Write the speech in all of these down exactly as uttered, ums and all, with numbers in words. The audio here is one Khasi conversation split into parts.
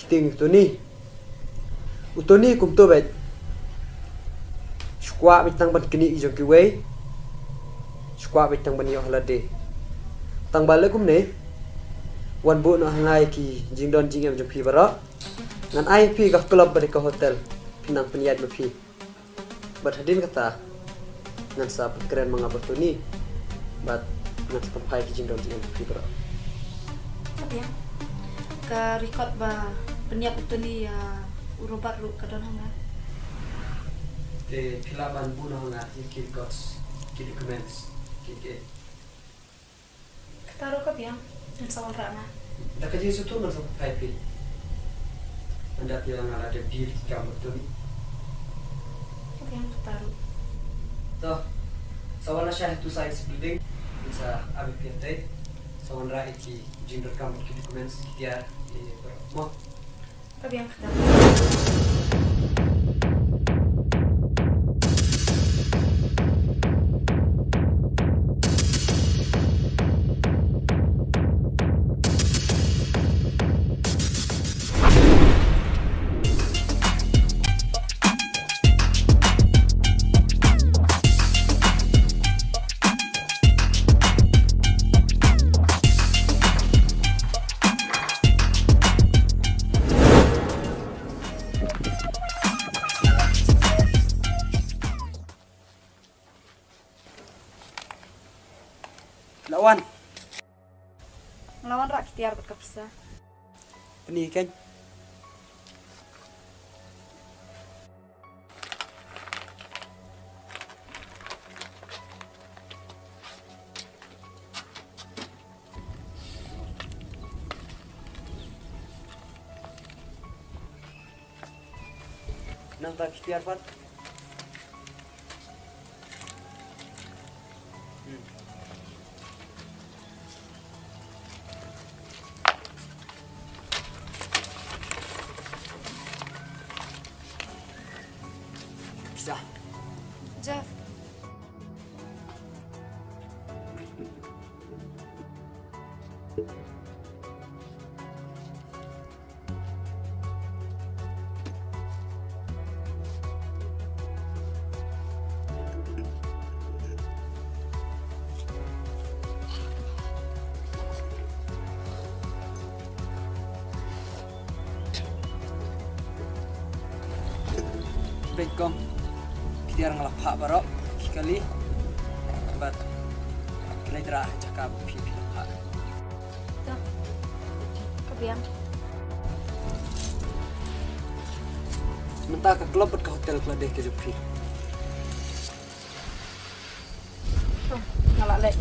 Tieng u Tony. U Tony kumto beit. Shu kwah beit tang ban knieh jong kiwei. Shu kwah beit tang ban ïoh ha lade. Tang ba leh kumne, wan buh noh ha nga ïa ki jingdon jingem jong phi baroh. Ngan ai phi ka club bad ka hotel. Phin nang pynïaid ma phi. Bad hadien kata, ngan sa pynkren ma nga bad u Tony. Bad ngan sa pynphai ki jingdon jingem jong phi baroh. Ka biang. Ka record ba pynïap u Tony ïa u Robert ruh ka don ha nga. Te phi lah ban buh noh ha nga ïa ki records, ki documents, ki, ki Kata ruh ka biang, ngan sa wanrah nga. Da ka jingsngewthuh ngan sa pynphai phi. Ynda phi la nga la dep deal ki kam bad u Tony. Ka biang kata ruh. To, sa wan lashai ha tu science building. Ngan sa ap ïa phi hangtei. Sa wanrah ïa ki jingdonkam bad ki documents ki tiar ïa baroh. Mo. Ka biang kata. Lawan. Lawan rah ki tiar bad ka pisa. Pynïaid kan. Nang ta ki tiar pat. Hmm. Pisa. Jeff. Beit kong. Ki tiar nga la phah baroh, ki kali. Bad ki la ïatrah ha jaka ba phi phi la phah. To. Ka biang. Mynta ka club bad ka hotel ka la dei ka jong phi. To, nga la leh.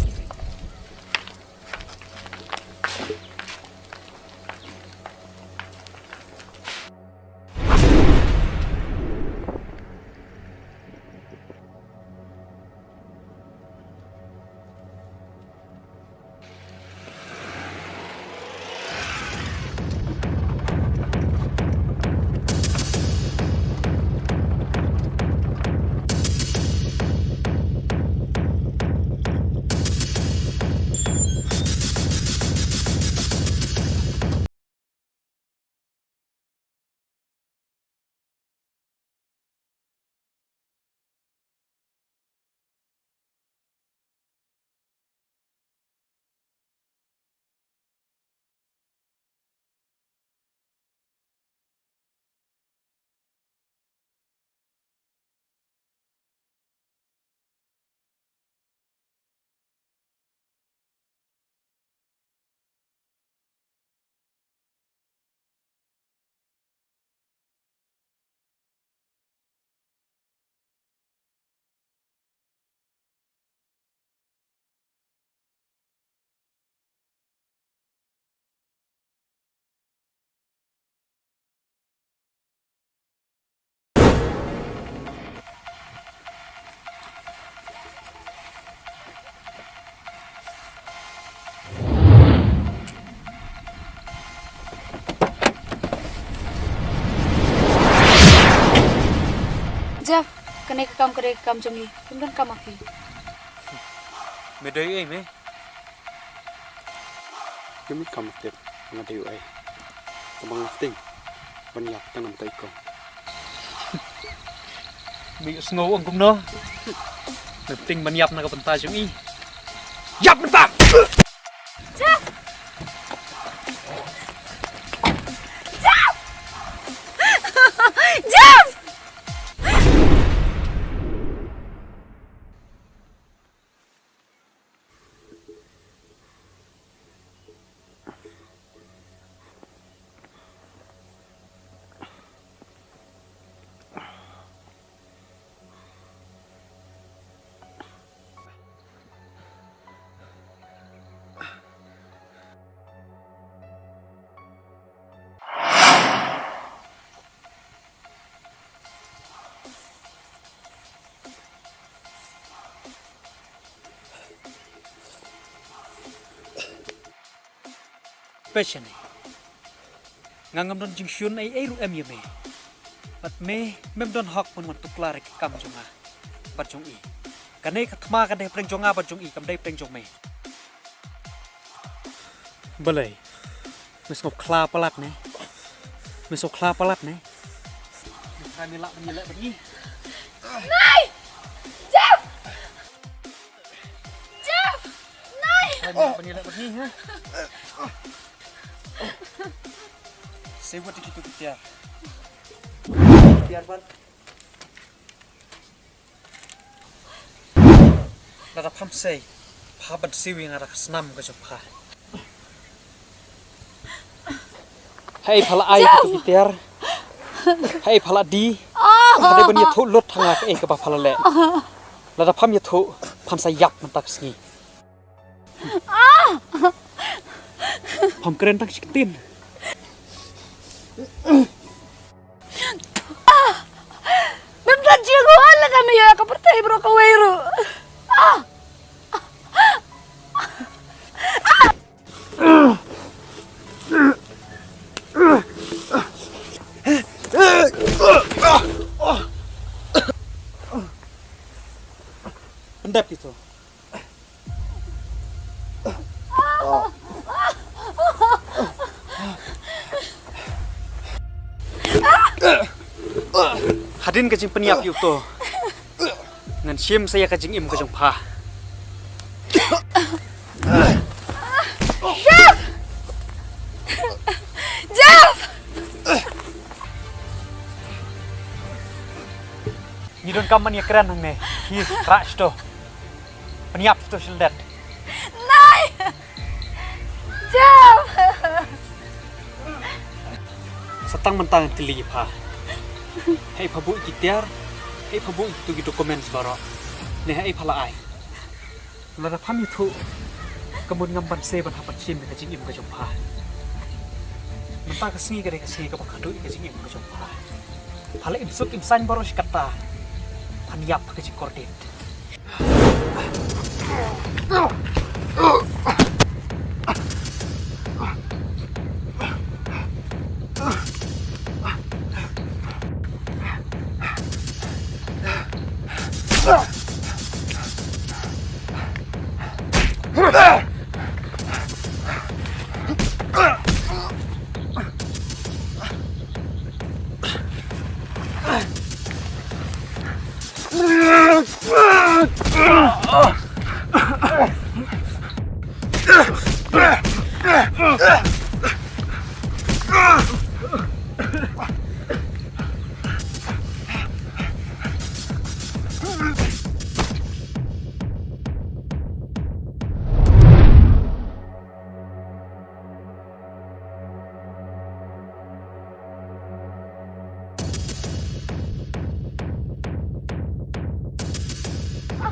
Jeff, kane ka kam ka dei ka kam jong ngi. Kim don kam ma phi. Me dei ei me? Kim kam tip nga dei ei. Ka bang ting. Ban ïap tang namta i kong. Me ïohsngew ong kumno? Me pynting ban ïap na ka bynta jong i. Ïap mynta! Jeff! Jeff! Jeff! Peit shane. Nga ngam don jingshun ei ei ruh em ïa me. Bad me, mem don hok ban wan tuklar ïa ki kam jong nga bad jong i. Kane ka thma ka dei pyrshah jong nga bad jong i, kam dei pyrshah jong me. Balei? Me sngewkhla palat ne? Me sngewkhla palat ne? Me trai me lah ban ïaleh bad ngi. Nai! Jeff! Jeff! Nai! Me trai me lah ban ïaleh bad ngi, ha? Seiwat ïa kito ki tiar. Tiar pat. Lada pham sei, pha ban siew ïa nga da ka snam ka jong pha. Hei pha la ai kito ki tiar. Hei pha la die. Pha dei ban ïathuh lut ha nga kaei kaba pha la leh. Lada pham ïathuh, phan sa ïap mynta ka sngi. Pham kren tang shi ktien. Mem don jingwan lada me ïoh ka pyrthei baroh kawei ruh. Pyndep kito. Hadien ka jingpynïap ïa uto, ngan shim sa ïa ka jingim ka jong pha. Jeff! Jeff! Ngi donkam ban ïakren hangne. Hi, rah shito. Pynïap shito sha lyndet. Nai! Jeff! Sa tang mynta ngan kylli ïa pha. Haei pha buh ïa ki tiar, haei pha buh ïa kito ki documents baroh. Ne haei pha la ai. Lada pham ïathuh, ka mut ngam banse ban hap ban shim ïa ka jingim ka jong pha. Mynta ka sngi ka dei ka sngi kaba khatduh ïa ka jingim ka jong pha. Pha la im suk im saiñ baroh shi katta. Phan ïap ha ka jingkordit.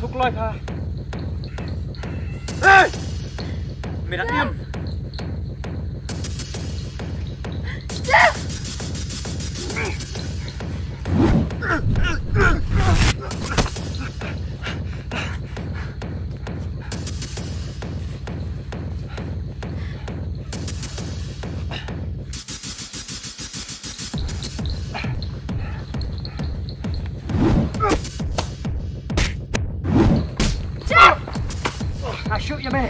Thuk kloi pha. Hey! Me dang im. Nga shu ïa me.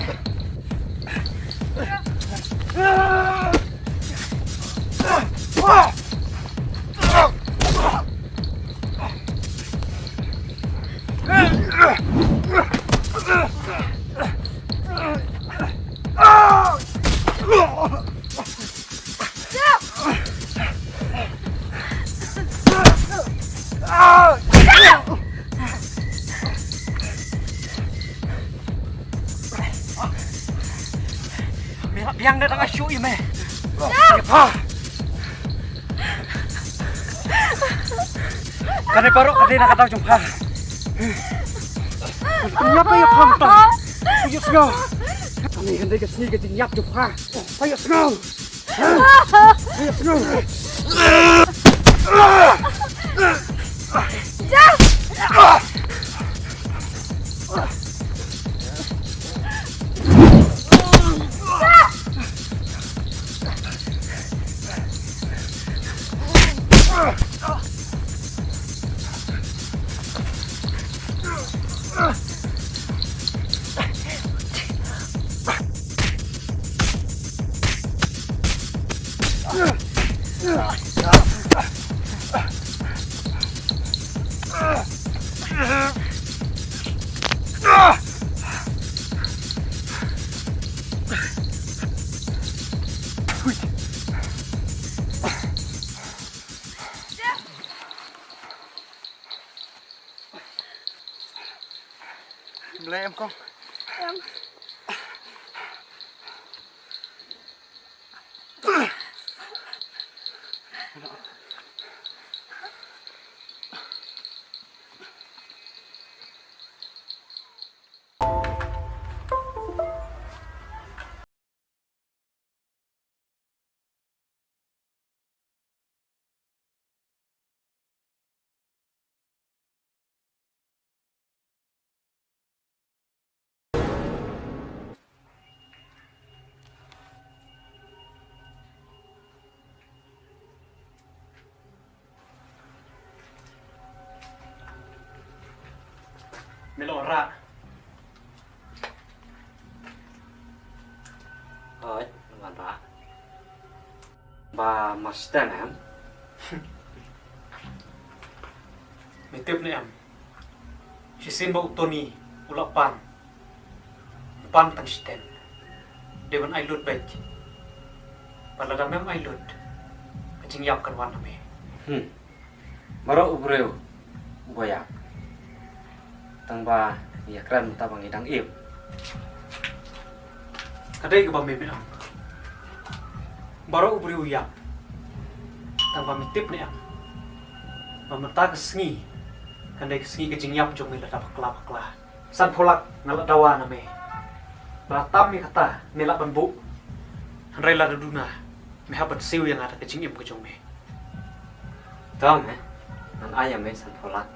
Biang da dang ïa shu ïa me. Ïa pha. Kane baroh ka dei na ka daw jong pha. Pynïap ïa pha mynta. Ïohsngew. Kane ka dei ka sngi ka jingïap jong pha. Pha ïohsngew. Pha ïohsngew. Mlei em kong. Em. Me la wanrah? Hooid, la wanrah. Ba mar shiteng em? Me tip ne em? Shisien ba u Tony u la pan. Pan tang shiteng. Dei ban ai lut beit. Bad lada mem ai lut, ka jingïap kan wan ha me. Hmm. Baroh u briew uba ïap, tang ba ngi ïakren mynta ba ngi dang im. Ka dei kaba me me am. Baroh u briew u ïap, tang ba me tip ne em ba mynta ka sngi kan dei ka sngi ka jingïap jong me lada bakla bakla. Sanphew lak nga la dawa na me. Ba tam ïa kata me lah ban buh. Hynrei lada duna, me hap ban siew ïa nga da ka jingim ka jong me. Tam eh, ngan ai ïa me sanphew lak.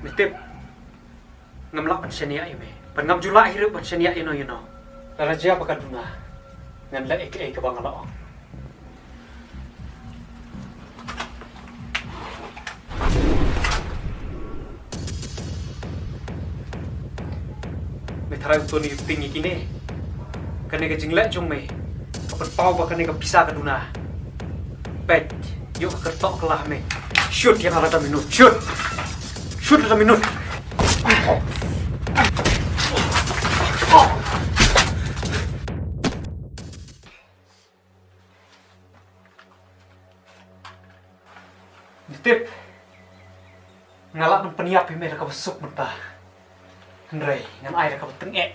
Me tip, ngam lah ban shaniah ïa me. Bad ngam ju lah hi ruh ban shaniah ïano ïano. Lada jia ba ka duna, ngan leh ïa kaei kaba nga la ong. Me tharai u Tony u tieng ïa kine? Kane ka jingleh jong me ka pynpaw ba kane ka pisa ka duna. Peit, ïoh ka kyrtoh ka la ha me. Shoot ïa nga lada minot. Shoot. Shoot lada minot. Me tip, nga lah ban pynïap ïa me da kaba suk mynta. Hynrei ngan ai da kaba tyngeh.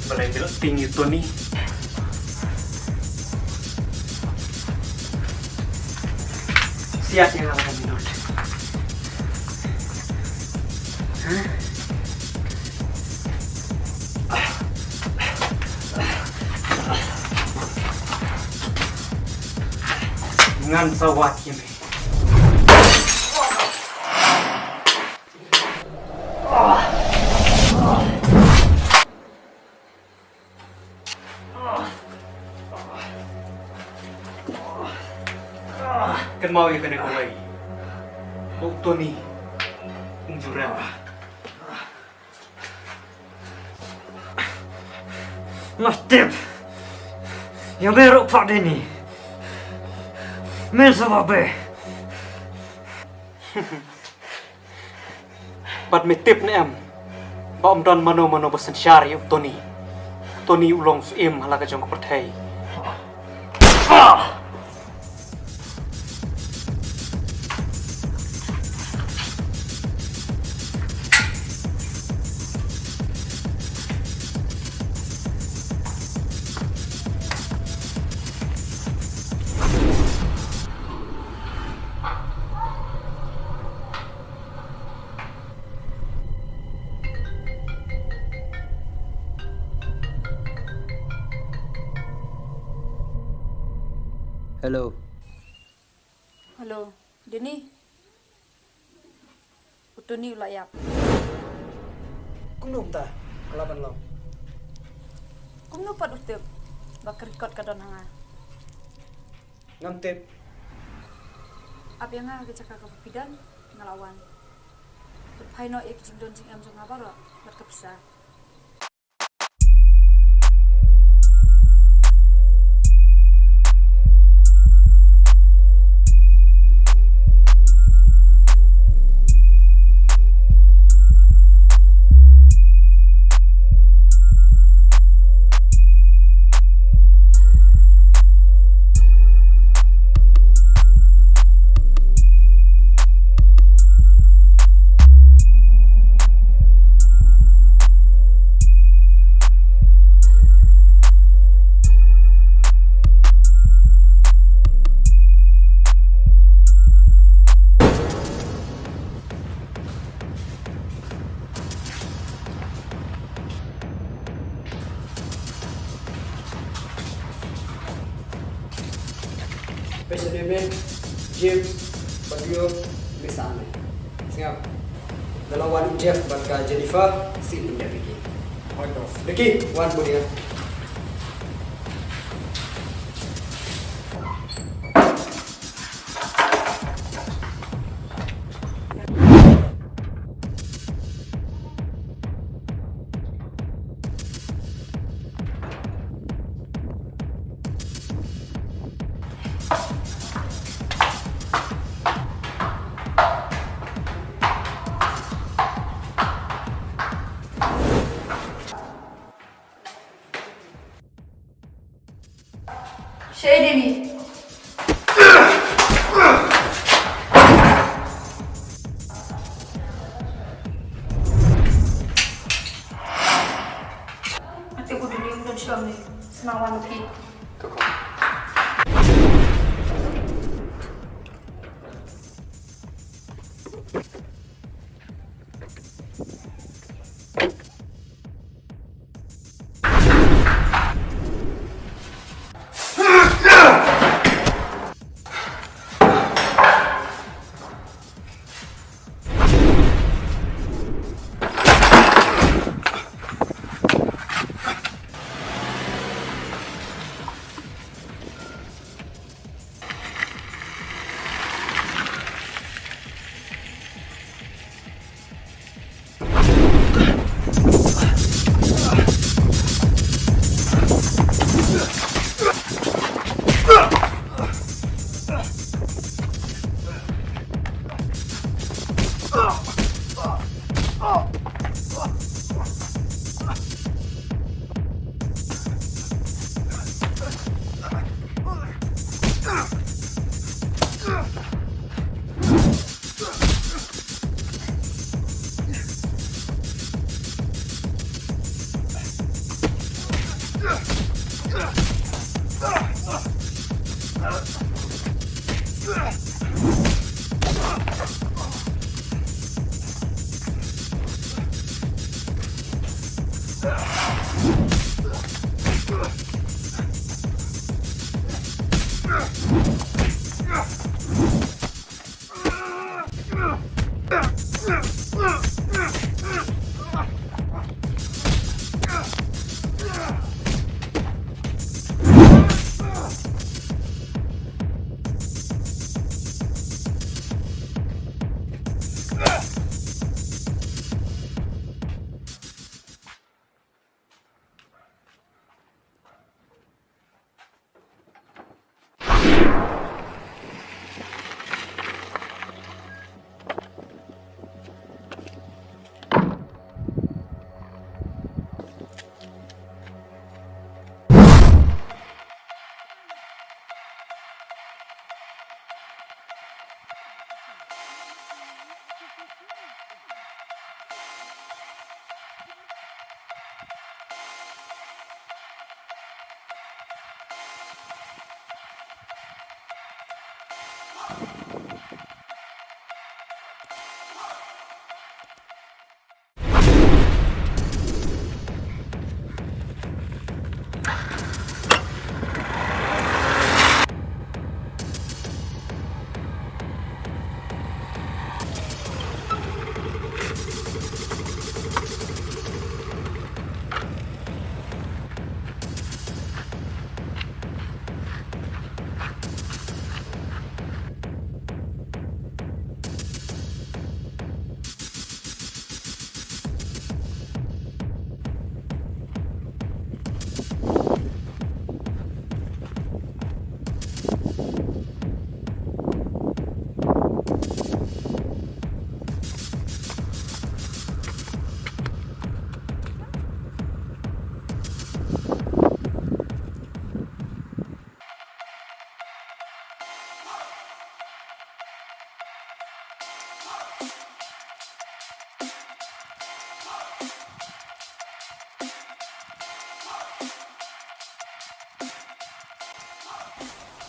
Balei me la tieng ïa u Tony? Ïa, ïa, ïa, ïa. Ngan sa wad ïa me. Kynmaw ïa kane kawei. U Tony. Um ju rem. Nga tip ïa me ruh, Pak Deni. Me sa babe. Bad me tip ne em ba ym don mano mano ba synshar ïa u Tony. U Tony u long u syiem ha la ka jong ka pyrthei. Hello. Hello, Deni. U Tony u la ïap. Kumno mynta? Ka la ban long. Kumno pat u tip ba ka record ka don ha nga? Ngam tip. Ap ïa nga ha ka jaka kaba phi don, nga la wan. Pynphai noh ïa ki jingdon jingem jong nga baroh bad ka pisa. Peit shane me, James, bad u Leo, me sah ne. Sngap. Da la wan u Jeff bad ka Jennifer, sih pynjah ïa ki. Hoi boss. Deki, wan bud ïa. Shaei Deni? Nga tip u Deni um don shuh ne, sngap wan ki.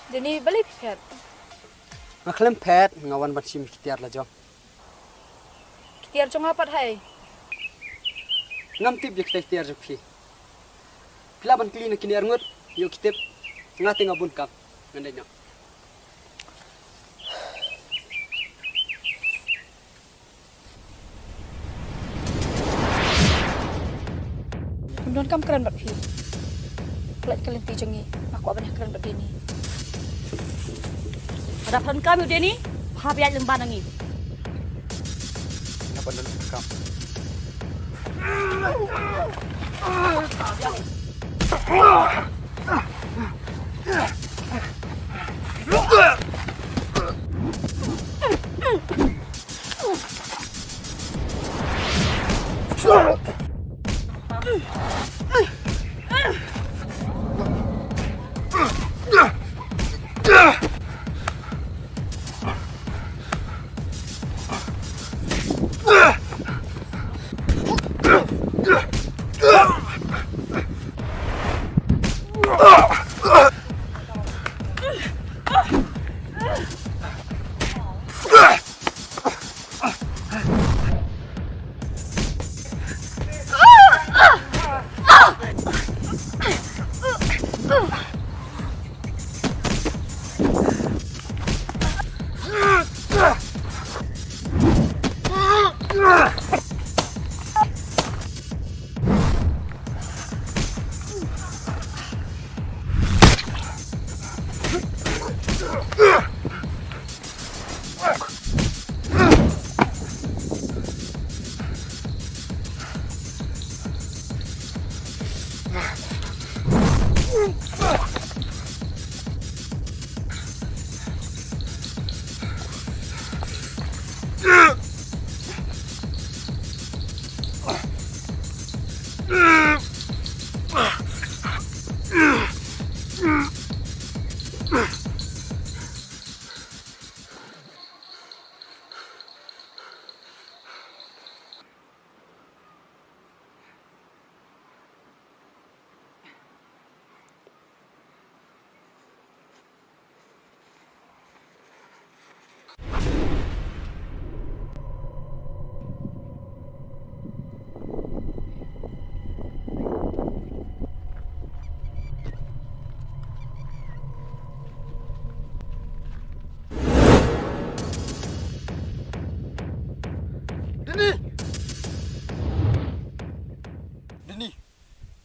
Deni balei phi phet? Nga khlem phet, nga wan ban shim ki tiar la jong. Ki tiar jong nga pat hai? Ngam tip ïa kita ki tiar jong phi. Phi lah ban kylli na kine arngut, ïoh ki tip. Nga te nga bun kam. Ngan dei noh. Ngam don kam kren bad phi. Pynlait ka lynti jong ngi, nga kwah ban ïakren bad Deni. Lada phi donkam ïa u Deni, hap ïaid lem bad ngi. Nga ban donkam.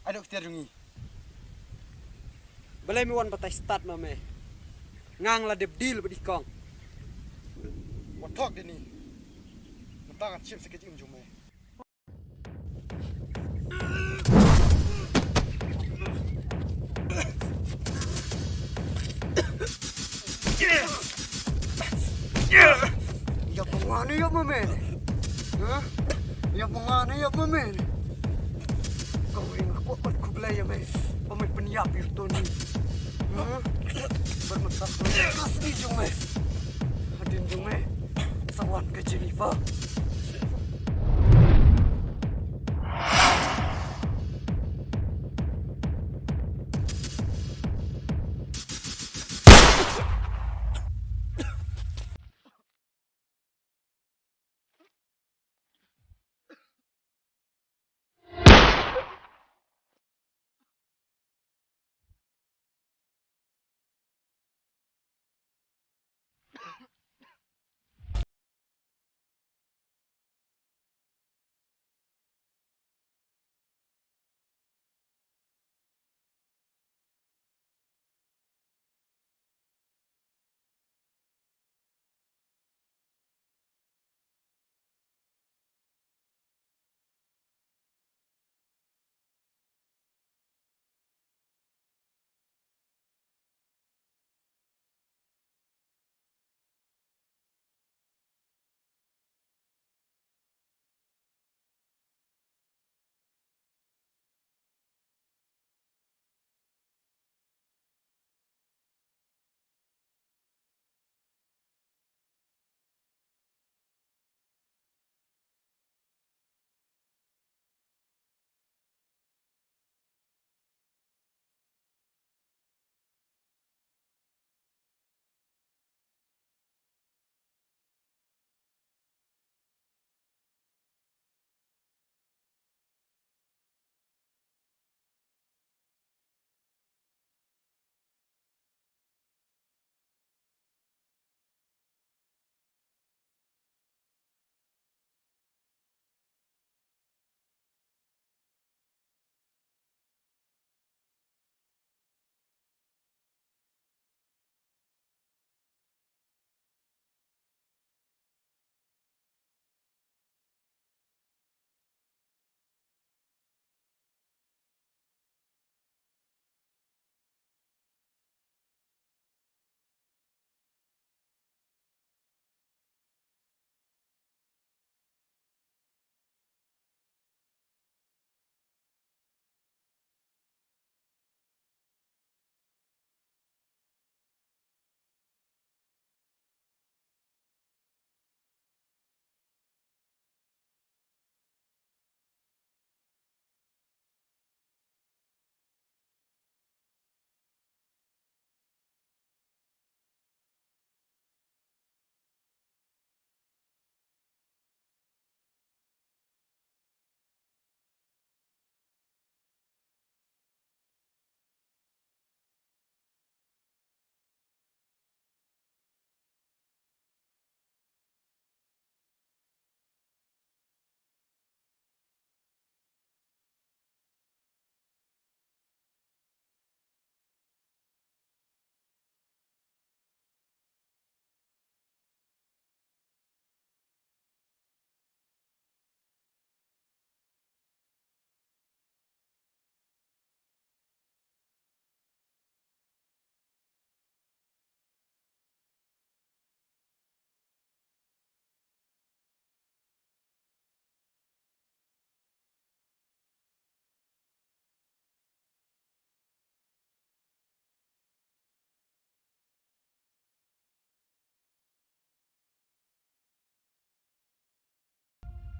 Ai dok tiar jong ngi. Balei me wan batai stad ma me? Ngang la dep dil ba di kong. Wa thok de ni. Mentang an chim sa ka jingim jong me. Ya pengwan ya mamen. Ha? Ya pengwan ya mamen. Kau ring aku kuat ku belai ya me. Pemai penyap ya Tony. Ha? Bermesak kas ni jong me. Hadin jong me. Sawan ke Jennifer.